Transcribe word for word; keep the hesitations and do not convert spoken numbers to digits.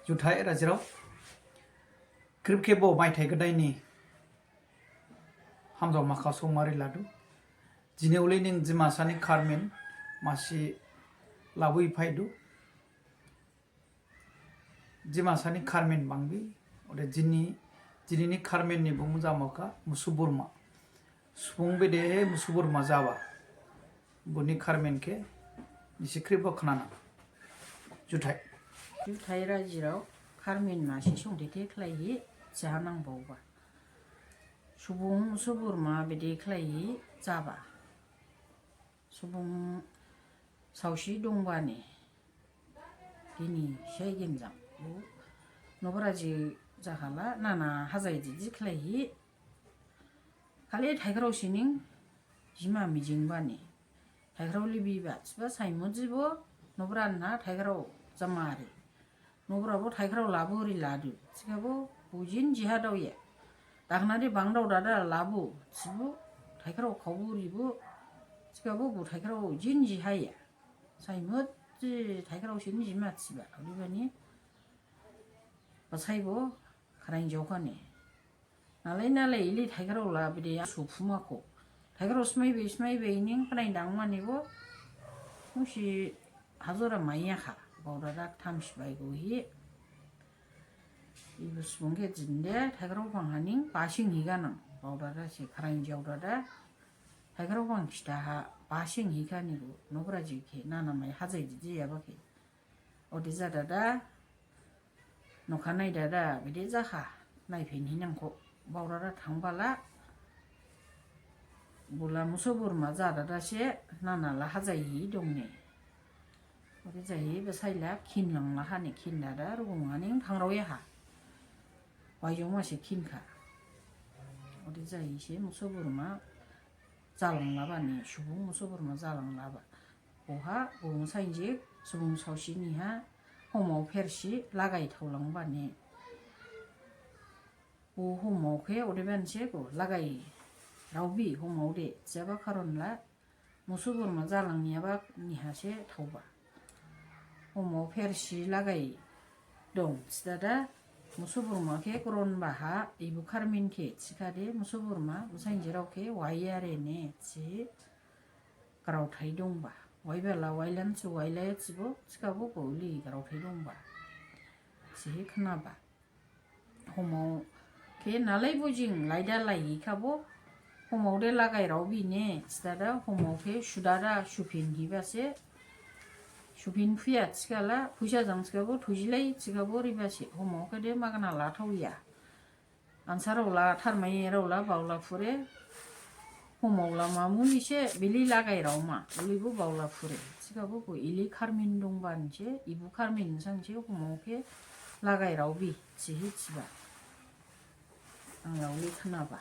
Juthai rajirao, khrip khebo maithai gadaini hamjaoma khasaoma riladu. Jini uli ning Dimasa ni kharmin masi labui phaidu. Dimasa ni kharmin bangbi, ode jini, jini ni kharmin ni bumu jamakha Musuburma. Subung bedehe Musuburma jaba, boni kharmin khe nisi khripbo khnana. Juthai. Juthai rajirao, kharmin masi songdethe khlaihi jahanang baoba. Subung Musuburma bede khlaihi jaba. Subung saosi dongbani, gini sai ginjang. Bo nobraji jakhala nana hajai didi khlaihi. Khali thaikhrao sining jima mijingbani. Thaikhrao libiba thiba saimu jibo nobra na thaikhrao jamari. Nobra bo thaikhrao labu ri ladu. Thikhabo bo jin jiha daoya. Dakhnadi bangdao dada labu thibo thaikhrao khaobu ribo. Thikhabo bo thaikhrao jin jihaya. Saimu ji thaikhrao sining jima thiba. Odebani basaibo kharain jaokhani. Nalai nalai ili thaikhrao la bede suphuma kho. Thaikhrao smai bai smai bai ning phanai dangmani bo. Musi hajora maiyakha. Baodada thamsi baigo hi. Ibu subung khe jinde thaikhrao phang haning basing higanang. Baodada si kharain jaodada. Thaikhrao phang khita ha basing hikani bo. Nobraji khe nana mai hajai didi yaba khe. Ode jadada. Nokha naidada bede jakha, naiphin hinangkho, baodada thangbala, bula Musuburma jadada se, nana la hajaihi dongne. Ode jaihi basaila khinlangla hani khindada, rugungani phangraoyaha. Waijongma se khinkha. Ode jaihi se Musuburma jalanglabani, subung Musuburma jalanglaba. Boha, bo sainjik, subung saosiniha, homao phersi, lagai thaolangbani. Bo homao khe, odebani se, bo lagai raobi, homao de, jaba kharon la, Musuburma jalangyaba niha se thaoba. Homao phersi lagai dong, thidada, Musuburma khe koron baha, ibu kharmin khe, thikhade, Musuburma, bo sainjirao khe, waiyarene, thi, graothai dongba. Waibala wailan su wailai thibo, thikhabo bo uli graothai dongba. Thihi khnaba. Homao khe nalai bo jing laida laihi khabo, homao de lagai raobine, thidada, homao khe sudada, suphin hiba se, suphin phuya thikhala, phuisa jang thikhabo, thujilai thikhabo riba se, homao khe de magana lathaoya. Ansarao la, tharmaiyarao la, baola phure. Homao la mamuli se, bili lagai raoma, ulibo baola phure. Thikhabo bo ili kharmin dongbani se, ibu kharmin sang se, homao khe lagai raobi, thihi thiba. Ang la uli khnaba.